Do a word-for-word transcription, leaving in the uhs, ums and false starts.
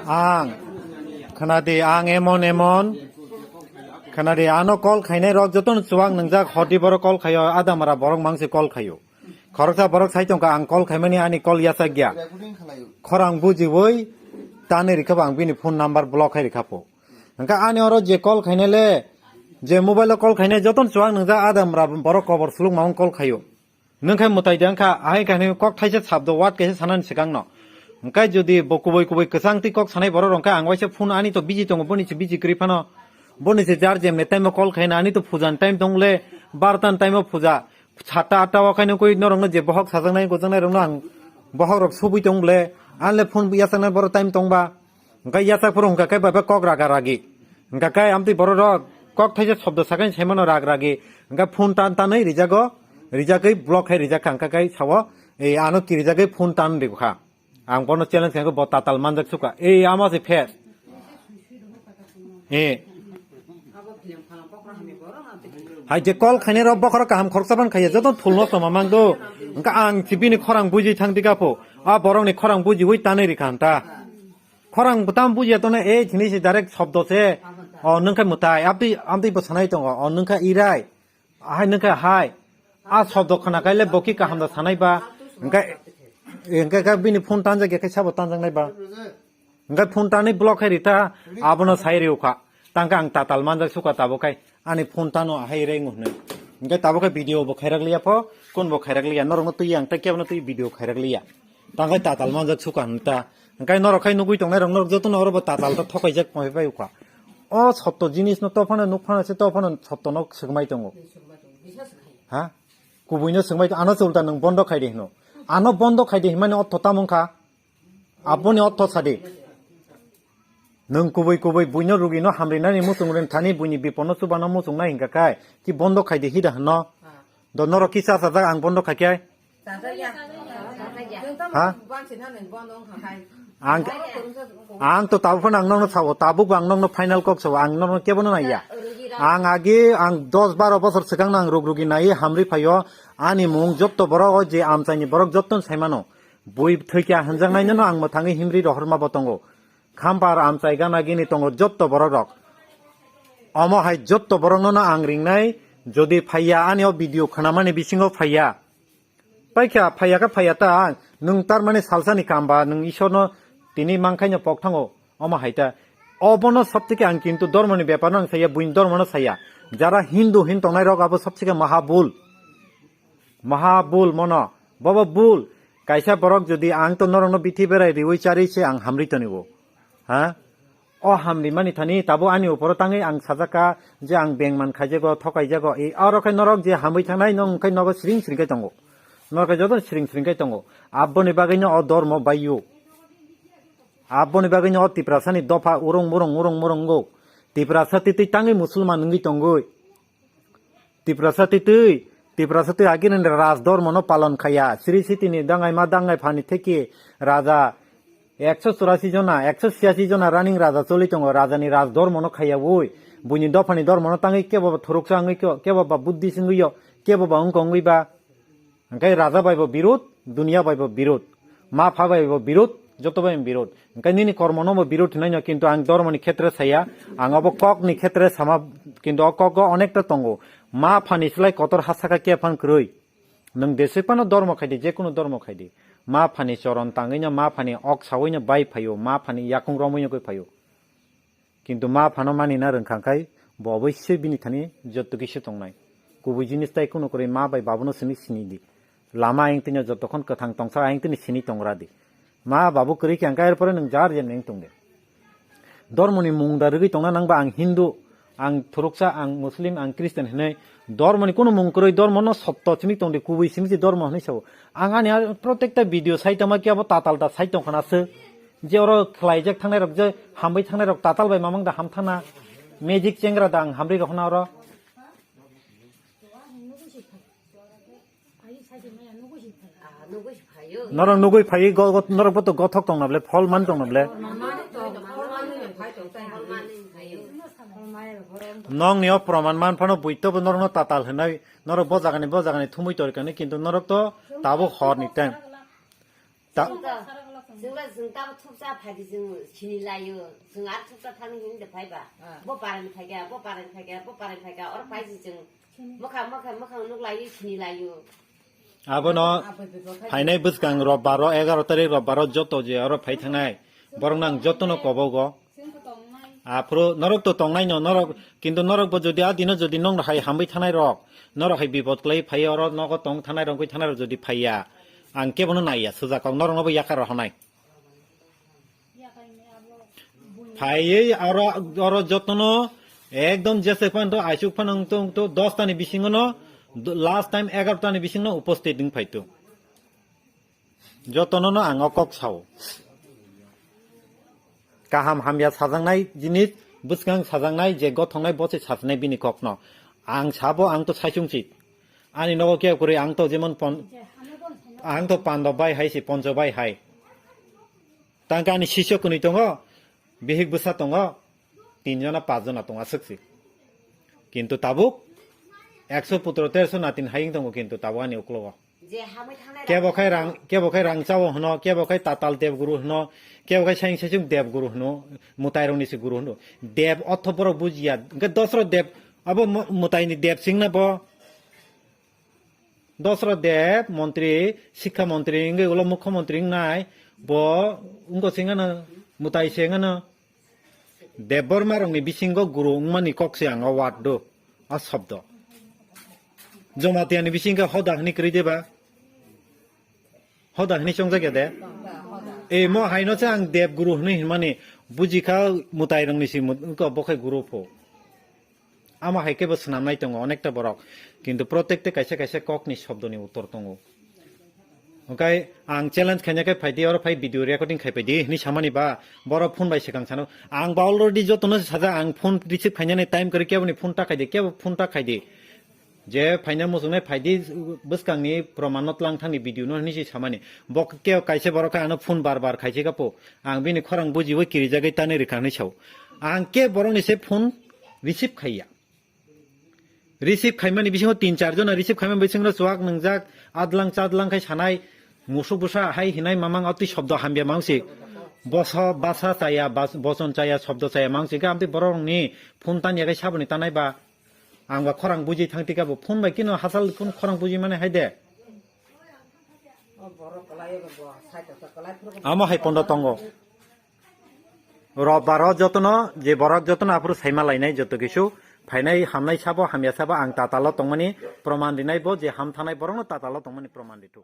Ang khwnadi, ang emon emon khwnadi, ano call khainai rok jotono chuwak nwngjak, hodi borok call khaio, adamara borok mangsi call khaio. Khoroksa borok sai tongkha, ang call khaimani ani call yachak ya. Khorang bujiwi tani rikha bo, ang bini phone number block khai rikha po. Hwnkha ani oro je call khainai le, je mobile o call khainai jotono chuwak nwngjak, adamara borok kobor suluk mamung call khaio. Nwng khe mwtai de wngkha, ahai khe hinwi kok thaisa sabdo word kaisa sanani swkangno. Hwnkhe jodi bo kubui kubui kwchang twi kok sanai borok rok hwnkhe ang waisa phone ani to busy tongo, boni se busy kwrwi phano. Boni se jar jemni time o call khaina, ani to puja ni time tong le, barta ni time o puja, satta atta o khaino koi norokno je bohok sajaknai gojaknai rokno ang bohok rok subui tong le, anle phone yachaknai borok time tong ba. Hwnkhe yachak phuru hwnkha khe bai bai kok raga ragi. Hwnkha khe amtwi borok rok kok thaisa shobdo sakani saimano rag ragi. Hwnkhe phone tan tanwi rijago, rijagwi block khai rijak kha, hwnkha khe sao, "Ei ano kirijagwi phone tan rikha." Ang bono challenge khe bo tatal manjak sukha. Ei ama se phes. E. Hai je call khainai rok bokhorok kaham khoroksa ban khaiya, joto thul nosto ma mang do. Hwnkha ang si bini khorang buji thang dika pho. A borok ni khorang bujiwi tanwi rikha hanta. Khorang bwtam bujiya tongna, ei chini si direct shobdo se. O nwng khe mwtai, abdi, abdi bo sanai tongo. O nwng khe irai. Ahai nwng khe hai. A shobdo khna kai le bo ki kaham da sanai ba. Hwnkhe, hwnkhe khe bini phone tanjak ya khe sabo tanjak nai ba. Hwnkhe phone tanwi block khai rita, abono sai riu kha. Tangkhe ang tatal manjak sukha tabuk khai. Ani phone tano ahai reng hwnwi. Hwnkhe tabuk khe video bo khairak liya pho, kun bo khairak liya. Norokno twi ang tei kebono twi video khairak liya. Tangkhe tatal manjak sukha hwn ta. Hwnkhe norok khai nugui tongnai rok norok jotono oro bo tatal ta thokaijak phaifai ukha. O sotto jinis no to phano nuk phano se to phano sotto no swkmai tongo. Ha? Kubui no swkmai tongo. Ano se ulta nwng bondo khai di hino. Ano bondo khai di himani ortho tamo wngkha. Aboni ortho sadi. Nwng kubui kubui buino rugino hamrinani muchung rin thani buini bipono chubano muchung nai hingka kai. Ki bondo khai di hida hino. Do norok kisa sajak ang bondo khai khe. Ha? Ang, ang to tabuk phano ang nokno sao, tabuk bo ang nokno final kok sao, ang nokno kebono naiya. Ang agi, ang dos baro bosor swkangno ang rug rugi nai hamri phaio, ani mung jotto borok o je amchaini borok jotto saimano. Bui thwikya hwnjaknainono ang mwthangwi himri rohorma bo tongo. Khampar amchai gana gini tongo jotto borok rok. Omo hai jotto boroknono ang ringnai, jodi phaiya ani o video khwnamani bisingo phaiya. Paikha, phaiya khe phaiya ta, nwng tarmani salsani kam ba, nwng Isorno tini mankhaino pok thango, omo hai ta. Obono sobtheke ang kintu dormoni beparno ang saya, buini dormono saya. Jara Hindu hin tongnai rok abo sobtheke maha bul. Maha bul mono, bobo bul. Kaisa borok jodi ang to norokno bithi berai riwi chari se ang hamri tonibo. Ha? O hamri mani thani tabo ani uporo tangwi ang sajaka je ang bengman khaijago, thokaijago. E aro khe norok je hamwi thangnai nong khe nogo siring siring khe tongo. Norok khe joto siring siring khe tongo. Aboni bagwino o dormo baiyo. Aboni bagwino o Tiprasani dopha urung murung urung murung go. Tiprasa titwi tangwi Musulman wngwi tongwi. Tiprasa titwi, Tiprasa twi agini raj dormono palon khaya. Sri Sitini dangai ma dangai phani theke raja ekso churasi jona, ekso siyasi jona running raja choli tongo. Rajani raj dormono khaya ui. Buini dophani dormono tangwi kebo ba thuruksa wngwi kyo, kebo ba buddhist wngwi yo, kebo ba wngkha wngwi ba. Hwnkhe raja bai bo birud, duniya bai bo birud, ma pha bai bo birud, joto bai birud. Hwnkhe nini kormo no bo birud hinai no, kintu ang dormo ni khetre saya, ang abo kok ni khetre sama, kintu o kok o onekta tongo. Ma pha ni slai kotor ha saka khe phan kwrwi. Nwng jesek phano dormo khai di, jekunu dormo khai di. Ma pha ni choron tangwi no, ma pha ni ok sawi no bai phaio, ma pha ni yakung romwi no khe phaio. Kintu ma phano mani na rwngkha khai bo oboise bini thani jotto kisa tongnai. Kubui jinis tai kunu kwrwi ma bai babuno sini sini di. Lama ayang tini jotto khon kwthang tongsa ayang tini sini tongra di. Ma babu kwrwi khe ang khe, erpore nwng jar jen neng tong de. Dormoni mung da rwgwi tongna nang ba ang Hindu, ang thuruksa, ang Muslim, ang Christian hinwi. Dormoni kunu mung kwrwi, dormono sotto simi tong di, kubui simi si dormo hinwi sao. Ang ani ar protekta video sai tongma khe abo tatal ta sai tong khana se. Je oro khlaijak thangnai rok, je hambai thangnai rok tatal bai mamang da ham thana. Magic chengra da ang hamri rok hwnna oro. Norok nugui phai go, go, norok boto gothok tong na ble, phol man tong na ble. Nong ni o proman man phano bui to bo norok no tatal hinai, norok bo jaga ni, bo jaga ni thumui tor kani, kintu norok to tabo hor ni time. Ta- Chwng to, chwng to, chwng tamo thupsa phaidi chwng sini laio. Chwng ar thupsa thani hini de phaiba. Ah. Bo parani phaikha, bo parani phaikha, bo parani phaikha, oro phaisi chwng. Mwkhang, mwkhang, mwkhang nuk laio, sini laio. Abono phainai bwskang robbaro, egaroh tarik robbaro joto je oro phai thangnai, borok nang jotono kobogo. Aphuru norok to tongnai no, norok, kintu norok bo jodi a dino jodi nong hai hambai thanai rok, norok hai bipot kwlai phai oro nogo tong thanai rok, wngwi thanai rok jodi phaiya, ang kebono naiya, suja kok norokno bo yakar rohonai. Phaiwi oro, oro jotono ekdom jese phano to, aisuk phano wngto, wngto, dos tani bisingo no, last time egaroh tani bisingno uposthit wng phaito. Jotono no ang o kok sao. Kaham hamya sajaknai jinis, bwskang sajaknai je gothongnai bo se sajaknai bini kokno. Ang sabo, ang to saichung si. Ani nogo kebo kwrwi, ang to jemon pon-, ang to pando bai hai si, ponjo bai hai. Tangka ani sisyo kwnwi tongo, bihik bwsa tongo, tin jona, pas jona tongo aswk si. Kintu tabuk ekso putro terso natin hayung tongo, kintu tabuk ani uklogo. Je hamwi thangnai kebo rok khai rang, kebo khai rang chao hwno, kebo khai tatal deb guru hwno, kebo khai saing saichung deb guru hwno, mwtai rokni se guru hwno. Deb otho borok bujiya, hwnkhe dosro deb, abo mo-, mwtaini deb singna bo. Dosro deb montri, sikha montri wngwi ulo mukho montri wngnai, bo wngkho singano, mwtai se wngano. Debbarma rokni bisingo guru wngmani kok se ang o word do, o shobdo. Jamatia ni bisingo hoda hwnwi kwrwi de ba? Hoda hwnwi chongjak ya de? E mo haino se ang deb guru hwnwi hwnmani bujikha, mwtai rokni si mut-, wngkha bo khai guru pho. Amo hai khe bo swnamnai tongo onekta borok. Kintu protekte kaisa kaisa kokni shobdoni uttor tongo. Hwnkhe ang challenge khaina khe phaidi, oro phai video recording khai phaidi hwnwi samani ba, borok phone bai swkang sano. Ang ba already jotono sajak, ang phone receive khainani time kwrwi, keboni phone ta khaidi, kebo phone ta khaidi. Je phaina muchungnai phaidi, bwskangni proman no tlang thangni video no hwnwi se samani. Bo kebo kaisa borok khe ano phone bar bar khaisi kha po. Ang bini khorang bujiwi kirijagwi tani rwkha hwnwi sao. Ang kebo borokni se phone receive khaiya. Receive khaimani bisingo tin char jona receive khaimani bisingo chuwak nwngjak, adlang chadlang khai sanai, musuk bwsa hai hinai mamang atwi shobdo hamya mangsi. Boso basa chaya, bas-, boson chaya, shobdo chaya mangsi khe amtwi borokni phone tanya khai saboni tanai ba. Ang ba khorang buji thang tika bo phone bai kino hasal phone khorang buji mani hai de. Amo hai pondo tongo. Robbaro jotono, je borok jotono aphuru saima lainai joto kisu phainai, hamnai sabo, hamya sabo, ang tatalo tongmani proman rinai bo, je ham thanai borokno tatalo tongmani proman ritu.